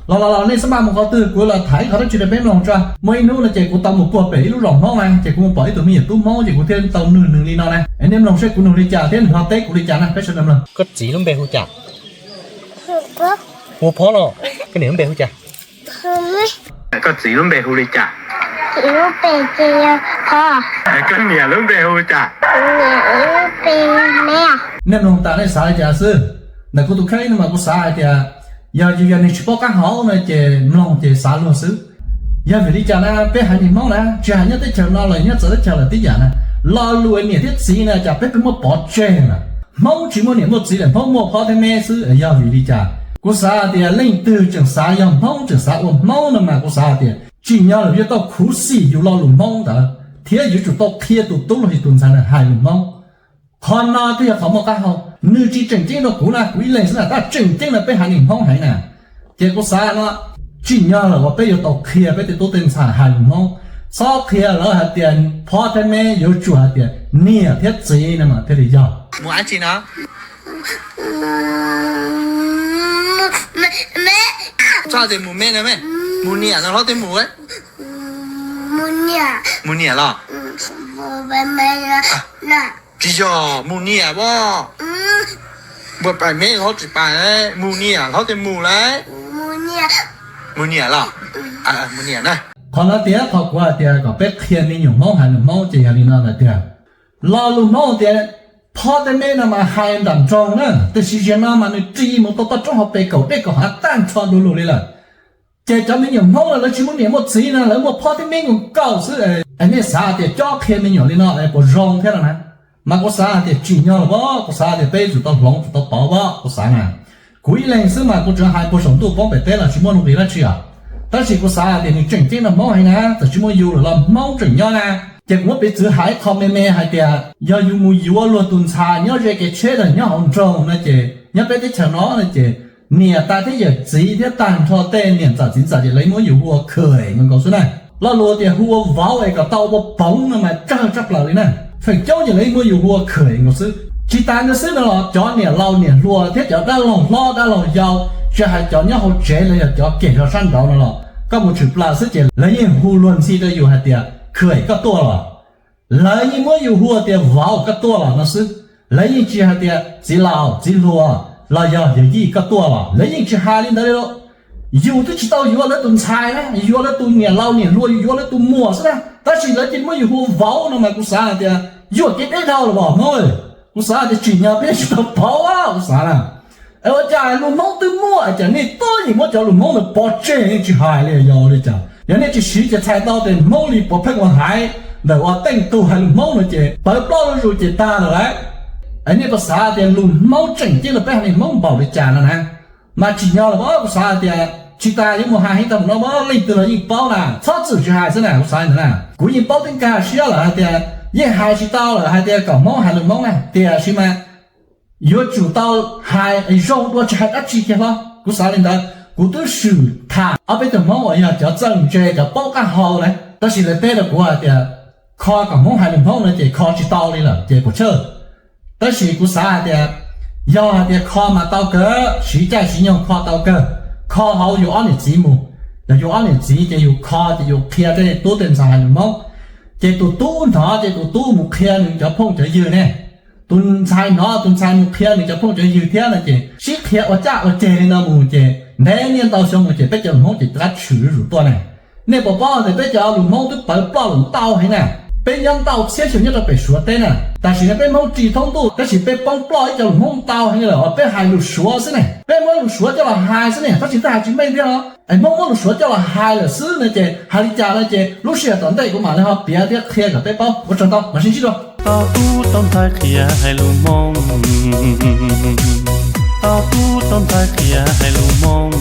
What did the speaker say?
Los los los, nej xab maj mus qhov twg, kuv los tham ib qho dab tsi rau peb mloog tso. Muaj ib hnub no ces kuv tau mus puag pem ib lub zos Hmoob na, ces kuv mus pom ib tug me nyuam tub Hmoob ces kuv thiaj tau nug nws li no na. Es nej mloog seb kuv nug li cas thiab nws ho teb kuv li cas na, peb sawv daws mloog. Koj txiv lub npe hu cas? Hu Phob no. Koj niam lub npe hu cas? Koj txiv lub npe hu li cas? Koj niam lub npe hu cas? Nej mloog tas nej xav li cas xwb? Ntawm kuv tus kheej no mas kuv xav hais tias yog yus yog neeg tsis paub qab hau no ces mloog ces xav luag xwb. Yog vim li cas na peb haiv neeg Hmoob na, tsis hais nyob teb chaws no los nyob txawv teb chaws lawm tib yam na, lo lus niam thiab txiv na cas peb pheej muab pov tseg na. Hmoob tsis muaj niam muaj txiv lawm, Hmoob muaj phob thiab meb xwb, yog vim li cas? Kuv xav hais tias leej twg tseem xav yog Hmoob tseem xav ua Hmoob no mas kuv xav hais tias tsim nyog lawm yuav tau khuv xim yus lo lus Hmoob ntawd thiab yuav tsum tau qhia tus tub los yog tus ntxhais ntawd hais lus Hmoob. Qhov no twb yog qhov muaj qab hau, nws tsis tseem ceeb rau kuv na, kuv ib leeg xwb na, tab tseem ceeb rau peb haiv neeg Hmoob heev na. Ces kuv xav no, tsim nyog lawm uas peb yuav tau qhia peb tej tub tej ntxhais hais lus Hmoob, txhob qhia lawv hais tias phob thiab meb, yuav tsum hais tias niam thiab txiv no mas thiaj li yog. Mus dab tsi no? Txhob tias mus me no me, mus niam no hlob tias mus. Mus niam los? Tsis yog, mus niam as. Npuaj pais me hlob tsis pais, mus niam hlob tias mus lauj. Mus niam los? Mus niam na. Qhov no tias qhov kuv hais tias kom peb qhia me nyuam Hmoob hais lus Hmoob ces yog li no lawm tiag. Lo lus Hmoob tias phob thiab meb no mas hais nram nroog na, tiam sis zaum no mas nws ris mus tau toj roob hauv pes kaum dej kaum hav tag nrho du lug li lawm. Ces cov me nyuam Hmoob no lawv tsis muaj niam muaj txiv no, lawv muaj phob thiab meb nkaus nkaus xwb. Es nej xav tias cob qhia me nyuam li no es puas zoo thiab no na? Mas kuv xav hais tias tsim nyog lawm as, kuv xav tias peb yuav tsum tau hloov tsum tau pauv as, kuv xav na. Kuv ib leeg xwb mas kuv tseem hais puag saum ntuj poob pem teb los tsis muaj nuj nqis dab tsi os. Tab sis kuv xav hais tias nws tseem ceeb rau Hmoob heev na, txawm tsis muaj yus lawm los Hmoob tseem nyob na. Ces kuv muab piv txwv hais ib qho me me hais tias yog yus mus yuav luag tus ntxhais nyob ze kev tsheb los nyob hauv nroog no ces nyob peb teb chaws no no ces niam tais thiab yawm txiv thiab tag nrho tej niam ntxawm txiv ntxawm ces lawv muab yus hu ua khwm nkaus nkaus xwb na. Lo lus tias hu ua vauv es kom tau ua poov no mas tsawg tshaj plaws li na. Feem coob ces lawv muab yus hu ua khwm nkaus xwb. Tsis tas nkaus xwb no los cov niam laus niam hluas thiab cov dab laug hlob dab laug yau, tsis hais cov nyob hauv tsev los yog cov kem zog sab nraud no los koj mus tshwm plaws xwb ces lawv yeej hu luag ntxhi rau yus hais tias khwm koj tuaj los. Lawv yeej muab yus hu tias vauv koj tuaj los no xwb. Lawv yeej tsis hais tias txiv laus txiv hluas los yog yawm yij koj tuaj los, lawv yeej tsis hais li ntawd li lauj. Yus twb tsis tau yuav lawv tus ntxhais na, yuav lawv tus niam laus niam hluas, yus yuav lawv tus muam xwb na, tab sis lawv cia li muab yus hu vauv no mas kuv xav hais tias yuam kev deb dhau los as Hmoob. Kuv xav hais tias tsim nyog peb tsis tau pauv, kuv xav na. Es ua cas lus Hmoob twb muaj es cas nej tib yeej muab cov lus Hmoob ntawd pov tseg yeej tsis hais li, yog li cas? Yog nej tsis siv ces txhais tau tias Hmoob li puav pheej ua haiv ntawm ua teej tug hais lus Hmoob no ces pawv plaub zuj zus ces tag lawm lauj. Es nej puas xav tias lus Hmoob tseem ceeb rau peb haiv neeg Hmoob npaum li cas no na? Mas tsim nyog lawm as, kuv xav hais tias tsis tas yuav mus hais heev tag mus no mas leej twg los yeej paub na, txhob txwm tsis hais xwb na, kuv xav li ntawd na. Kuv yeej paub tib nkag siab lawm hais tias yeej hais tsis tau lawm hais tias kom Hmoob hais lus Hmoob na, tiam sis mas yuav tsum tau hais zoo dua tsis hais dab tsi kiag hlo. Kuv xav li ntawd, kuv twb swm tham ob peb tug Hmoob uas yog cov txawj ntse cov paub qab hau na, tab sis lawv teb rau kuv hais tias kho kom Hmoob hais lus Hmoob no ces kho tsis tau li lawm ces puas tshawj. Tab sis kuv xav hais tias yog hais tias kho mas tau kawg, siv caij siv nyoog kho tau kawg, kho hauv yus ob niam txiv mus. Yog yus ob niam txiv ces yus kho ces yus qhia tej tub tej ntxhais hais lus Hmoob, ces tus tub hnov ces tus tub mus qhia nws cov phooj cov ywg ne, tus ntxhais hnov tus ntxhais mus qhia nws cov phooj cov ywg thiab no ces sib qhia ua caj ua ceg li no mus ces ntev niaj ntau xyoo mus ces peb cov lus Hmoob ces rov qab tshwm zuj zus tuaj na. Nej puas paub tias peb cov lus Hmoob twb pawv ploj lawm ntau heev na? Peb nyob ntau txhiab xyoo nyob rau pem Suav teb na, tam sim no peb Hmoob ris thoob ntuj tab sis peb poob ploj ib co lus Hmoob ntau heev lawm uas peb hais lus Suav xwb ne. Peb muab lus Suav coj los hais xwb ne, tab sis twb hais tsis meej thiab los es Hmoob muab lus Suav coj los hais lawm xwb no ces hais li cas no ces lub sij hawm tom ntej kuv mam li ho piav thiab qhia kom peb paub. Ua tsaug ntau, mam sib ntsib dua. Tau tub tau ntxhais qhia hais lus Hmoob, tau tub tau ntxhais qhia hais lus Hmoob.